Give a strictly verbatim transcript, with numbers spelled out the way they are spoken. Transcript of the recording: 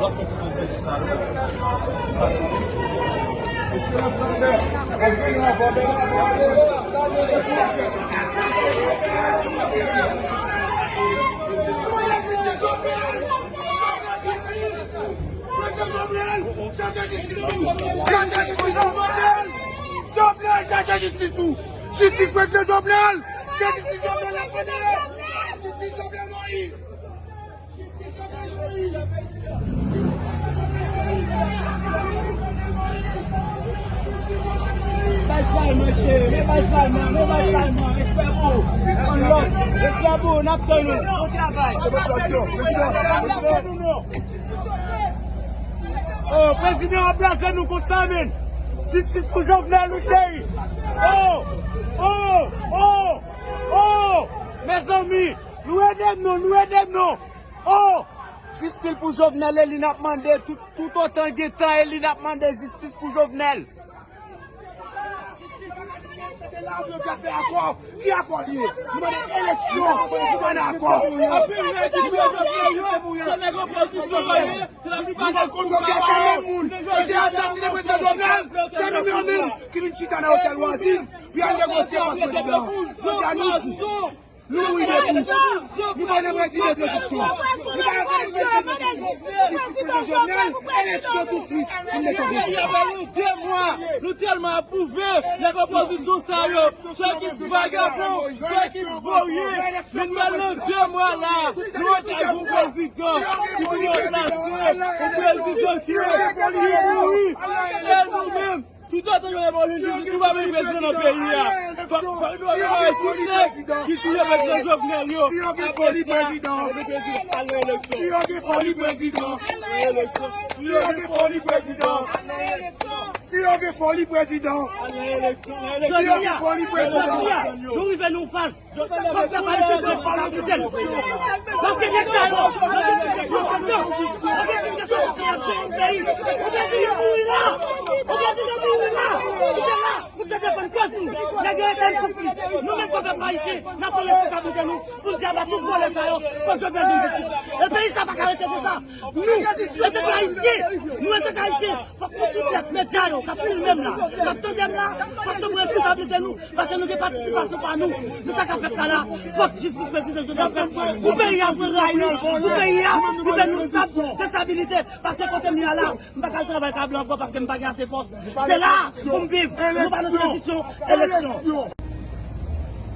Prezidan Jovenel, chache jistis pou Jovenel! Jovenel, chache jistis pou! Jistis prezidan Jovenel! Se jistis Jovenel la sete! Jistis Jovenel Moïse! Baz Palman, cheri, men baz Palman, men baz Palman, respè pou ou. Ann lòd, respè pou ou, n ap tann ou. Bon travay. Oh, prezidan ap blaze nou konsa, menm. Jistis pou Jovenel, wi, cheri. Oh, oh, oh, oh, mezanmi, nou ede m non, nou ede m non. Oh, jistis pou Jovenel, e li n ap mande tout, tout otan gen tan, e li n ap mande jistis pou Jovenel. Se la pou yo ka fè akò. Ki akò li ye? Nou mande eleksyon, nou pa nan akò. Anpil nèg ki jwe Jovenel yo, se nèg opozisyon yo ye. Se la plupart des coups, se menm moun ki te asasinen prezidan Jovenel, se menm yo menm ki vin chita nan otèl Oasis pou y al negosye pòs prezidan. Jodi a nou di, nou mouri depi. Nou pa nan prezidan tranzisyon. Nou pa nan prezidan tranzisyon. Jistis prezidan Jovenel, eleksyon tousuit pou n mete prezidan. Nou tèlman apwouve nèg opozisyon sa yo. Sou ekip vagabon, sou ekip vorye, nou pral nan de mwa la, nou wè yon prezidan ki pou ranplase yon prezidan ki, ki mouri. E nou menm, toutotan yo revolisyon, nou pa vle prezidan nan peyi a. Fòk, fòk nou revolisyon, tout nèg ki touye prezidan Jovenel yo, apre sa, prezidan al nan eleksyon. Al nan eleksyon. Si yo gen foli prezidan, si yo gen foli prezidan, si yo gen foli prezidan. Jodi a, jodi a, nou rive nan yon faz. Fòk pèp ayisyen pran responsablite l. Paske nèg sa yo, yo gen kesyon, yo gen kesyon pou peyi, yo gen kesyon pou peyi. Yon prezidan mouri la, yon prezidan mouri la, kite la, pou te defann kòz nou. Nèg yo ete n soufri. Nou menm kòm pèp ayisyen, n ap pran responsablite nou pou n di aba tout vòlè sa yo, fòk yo jwenn jistis. E peyi sa pa ka rete konsa. Nou, antanke Ayisyen, nou, antanke Ayisyen, fòk nou tout nèt, medya yo, k ap filme m la, k ap tande m la, fòk nou pran responsablite nou, paske nou gen patisipasyon pa nou nan sa k ap fèt la la. Fòk jistis prezidan Jovenel fèt pou peyi a, pou rayi nou, pou peyi a, pou fè nou stab, de estabilite, paske kote m ye a la, m pa ka al travay ka blan ankò paske m pa gen ase fòs. Se la pou m viv, nou pa nan tranzisyon, eleksyon.